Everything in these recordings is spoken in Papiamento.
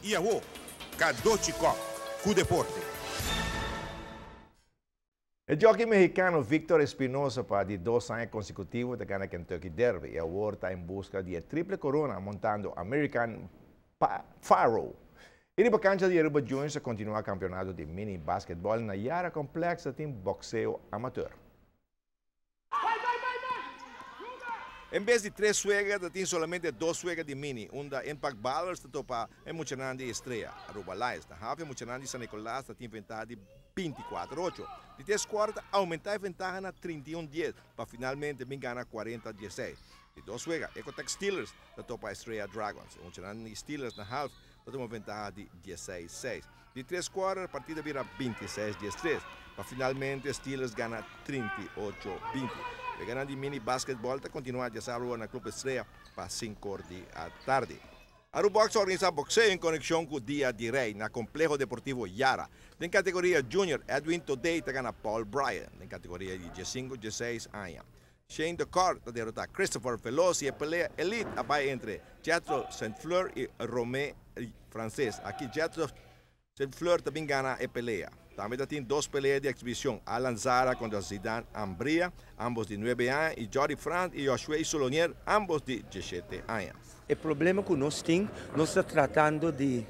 Y awo, Cadochi Kock, cu deporte. E jockey mexicano Victor Espinosa pa di 2 aña consecutivo ta gana Kentucky Derby y awor ta en busca di triple corona montando American Pharoah. Y riba cancha di Aruba Juniors continua campeonato di mini basketball. Na Yara Complex tin boxeo amateur. En bes di tres wega, tin solamente dos wega di mini. Unda Impact Ballers ta topa e muchanan di Estrella. Aruba Lions, na half muchanan di San Nicolas tin ventaha di 24-8. Di tres cuarto aumenta e ventaha na 31-10 pa finalmente bin gana 40-16. Di dos wega, Ecotech Steelers ta topa Estrella Dragons. Muchanan di Steelers na half ta un ventaha di 16-6. Di tres cuarto, partida bira 26-13 pa finalmente Steelers gana 38-20. E di mini basketball ta continua diasabra na Club Estrella pa 5 or di atardi. Arubox a organisa boxeo en conexion cu Dia di Rey na Compleho Deportivo Yara. Den categoria Junior, Edwin Todey ta gana Paul Bryan. Den categoria di 15 16 aña, Shane de Cort ta derota Christopher Velosi. E pelea Elite a bay entre Jetro St. Fleur y Romé Frances. Aki Jetro St. Fleur tambe a gana e pelea. Tambe tin dos pelea di exhibicion. Alan Zara contra Zidane Ambria, ambos di 9 aña, y Jordi Franz y Joshua Solonier, ambos di 17 aña. E problema cu nos tin, nos ta tratando di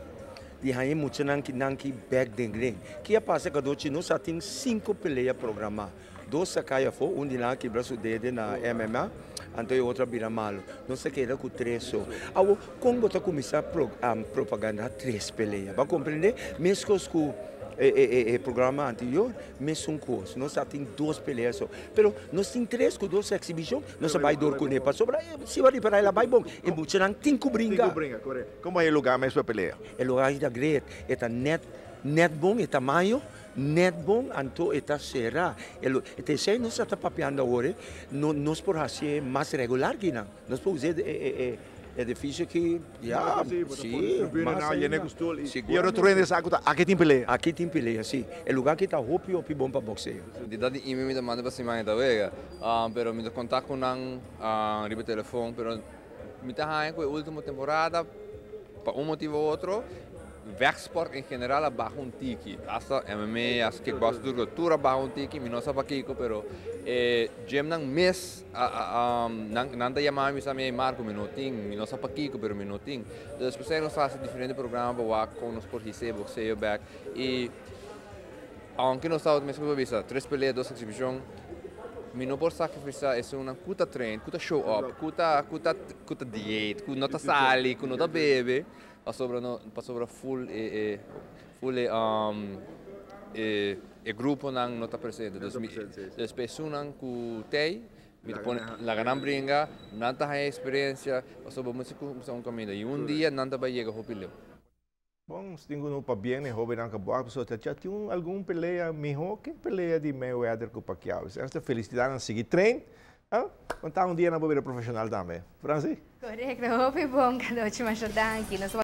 haya muchanan cu back den ring. Kico a pasa cu nos tin cinco pelea programa. Dos a cay afo, un di nan a kibra su dede na MMA, anto e otro a bira malo. Nos a keda cu tres so. Awo, con bo ta cuminsa propaganda tres pelea? Bo a comprende? Mescos cu e programa anterior, mesun cos. Nos tin dos pelea so. Pero nos tin tres cu dos exhibicion, nos ta bay door cu ne. Pasobra, si bo ripara, el a bay bon. E muchanan tin cu bringa. Tin cu bringa, correcto. Con ta e lugar mes pa pelea? E lugar ta great. Ta net, net bon, e tamaño, net bon, anto ta cera. E nos ta papiando awor, no, nos por haci mas regular cu no. Nos por usa e edificio cu, ja, si, mas ainda. Y otro hende sa aki tin pelea. Aki tin pelea, si. E lugar cu ta hopi hopi bon pa boxeo. Di dat di email mi ta manda pa siman ta wega. Pero mi ta contact cu nan riba telefon, pero mi ta haya cu e ultimo temporada, pa un motibo of otro, vechtsport en general a baha un tiki. Hasta MMA, hasta kickbox, tur tur a baha un tiki, mi no sa pakico, pero gym nan mes nan ta yama mi, sa mi: "Marco, mi no tin, mi no sa pakico, pero mi no tin." Dus pesey nos ta haci diferente programa pa wak con nos por hisa boxeo back y aunke nos ta mes bisa tres pelea, dos exhibicion, mi no por sacrifica esunnan cu ta train, cu ta show up, cu ta diet, cu no ta sali, cu no ta bebe, pasobra no, pasobra full e grupo nan no ta presente. Dus mi, dus esunnan cu tey, mi ta pone laga nan bringa, nan ta haya experiencia, pasobra mucha cu un caminda. Y un dia nan ta bay yega hopi leu. Bon, si tin un pabien, hoben cu box, ya tin algun pelea miho cu pelea di Mayweather cu Pacquiao. Esta felicidad na sigui train. Ah, conta un dia nan bira profesional tambe. Franci? Correcto, hopi bon, Cadochi, masha danki. Nos